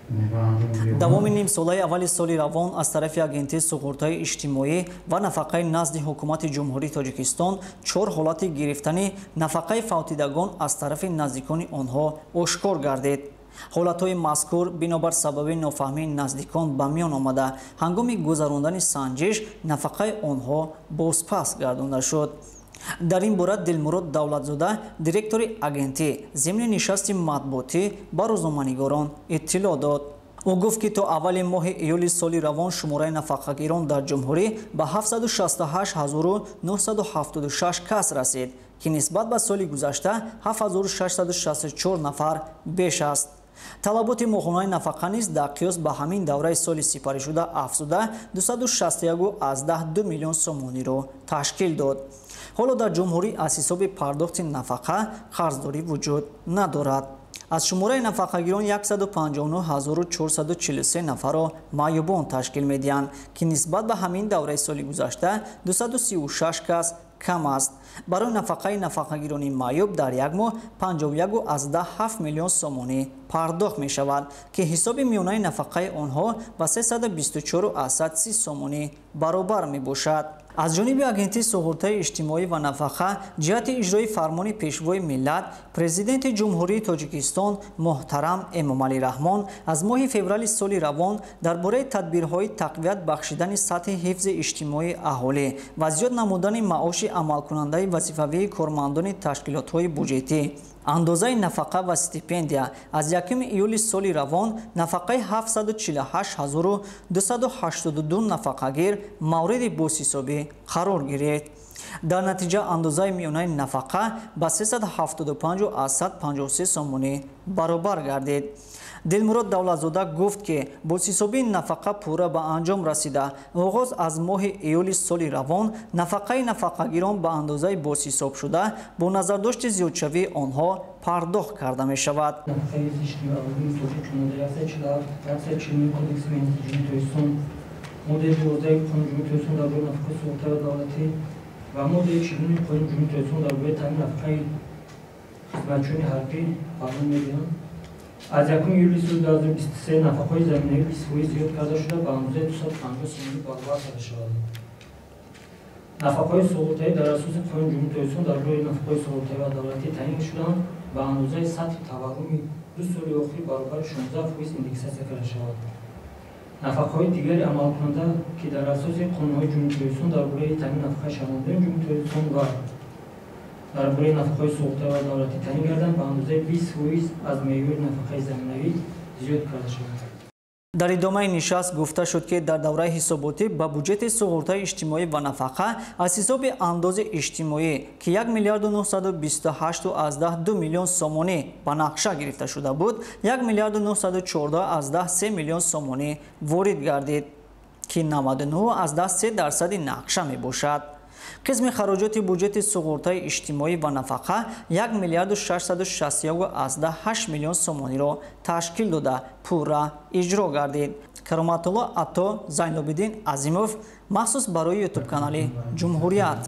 Давоми нимсолаи аввали соли равон аз тарафи Агентии суғуртаи иҷтимоӣ ва нафақаи назди Ҳукумати Ҷумҳурии Тоҷикистон 4 ҳолати гирифтани нафақаи фавтидагон аз тарафи наздикони онҳо ошкор гардид. Ҳолатҳои мазкур бинобар сабаби нофаҳмии наздикон ба миён омада, ҳангоми гузарондани санҷиш нафақаи онҳо бозпас гардонда шуд. Дар ин бора Дилмурод Давлатзода, директори агентӣ, зимни нишасти матбуотӣ ба рӯзноманигорон иттилоъ дод. Ӯ гуфт, ки то аввали моҳи июли соли равон шумораи нафақагирон дар ҷумҳурӣ ба 768 976 кас расид, ки нисбат ба соли гузашта 7664 нафар беш аст. Талаботи моҳонаи нафақа низ дар қиёс ба ҳамин давраи соли сипаришуда афзуда 261,2 миллион сомониро ташкил дод. Ҳоло дар ҷумҳурӣ аз ҳисоби пардохти нафақа қарздорӣ вуҷуд надорад. Аз шумораи нафақагирон 159 443 нафарро маъюбон ташкил медиҳанд, ки нисбат ба ҳамин давраи соли гузашта 236 кас кам аст. Барои нафақаи нафақагирони маъюб дар як моҳ 51,7 миллион сомонӣ пардохт мешавад, ки ҳисоби миёнаи нафақаи онҳо ба 324,30 сомонӣ баробар мебошад. Аз ҷониби Агентии суғуртаи иҷтимоӣ ва нафақа ҷиҳати иҷрои фармони Пешвои миллат, Президенти Ҷумҳурии Тоҷикистон муҳтарам Эмомалӣ Раҳмон аз моҳи феврали соли равон дар бораи тадбирҳои тақвият бахшидани сатҳи ҳифзи иҷтимоии аҳолӣ ва зиёд намудани маоши амалкунандаи вазифавии кормандони ташкилотҳои буҷетӣ, андозаи нафақа ва стипендия аз 1 июли соли равон нафақаи 748 282 нафақагир мавриди бозҳисобӣ қарор гирифт. Дар натиҷа андозаи миёнаи нафақа ба 375,53 сомонӣ баробар гардид. Дилмурод Давлатзода гуфт, ки бозҳисобии нафақа пурра ба анҷом расида, оғоз аз моҳи июли соли равон нафақаи нафақагирон ба андозаи бозҳисобшуда бо назардошти зиёдшавии онҳо пардохт карда мешавад. Нафақаи ҳифзи иҷтимоии мутобиқи моддаи 147, 149 Кодекси меҳнати Ҷумҳурии Тоҷикистон, моддаи 12 Қонуни Ҷумҳурии Тоҷикистон дар бораи нафақаи суғуртаи давлатӣ ва моддаи 49 Қонуни Ҷумҳурии Тоҷикистон дар бораи таъмини нафақаи хизматчиёни ҳарбӣ фармон медиҳанд: аз 1 июли соли 2023 нафақаҳои заминавӣ 20% зиёд карда шуда, ба андозаи 250 сомонӣ баробар карда шавад. Нафақаҳои суғуртавӣ дар асоси Қонуни Ҷумҳурии Тоҷикистон дар бораи нафақаҳои суғуртавӣ ва давлатӣ таъин шудаанд, ба андозаи сатҳи таварруми 2 соли охир баробари 16% индексатсия карда шавад. Нафақаҳои дигари амалкунанда, ки дар асоси қонунҳои Ҷумҳурии Тоҷикистон дар бораи таъмини нафақаи шаҳрвандони Ҷумҳурии Тоҷикистон ва дар бораи нафақаҳои суғуртавӣ ва давлатӣ таъин гарданд, ба андозаи 20% аз меъёри нафақаи заминавӣ зиёд карда шавад. Дар идомаи нишаст гуфта шуд, ки дар давраи ҳисоботӣ ба буҷети суғуртаи иҷтимоӣ ва нафақа аз ҳисоби андози иҷтимоӣ, ки 1 миллиарду 928,2 миллион сомонӣ ба нақша гирифта шуда буд, 1 миллиарду 914,3 миллион сомонӣ ворид гардид, ки 99,3 дарсади нақша мебошад. Қисми хароҷоти буҷети суғуртаи иҷтимоӣ ва нафақа 1 миллиарду 661,8 миллион сомониро ташкил дода, пурра иҷро гардид. Кароматулло Атто, Зайнобиддин Азимов, махсус барои ютуб-канали «Ҷумҳурият».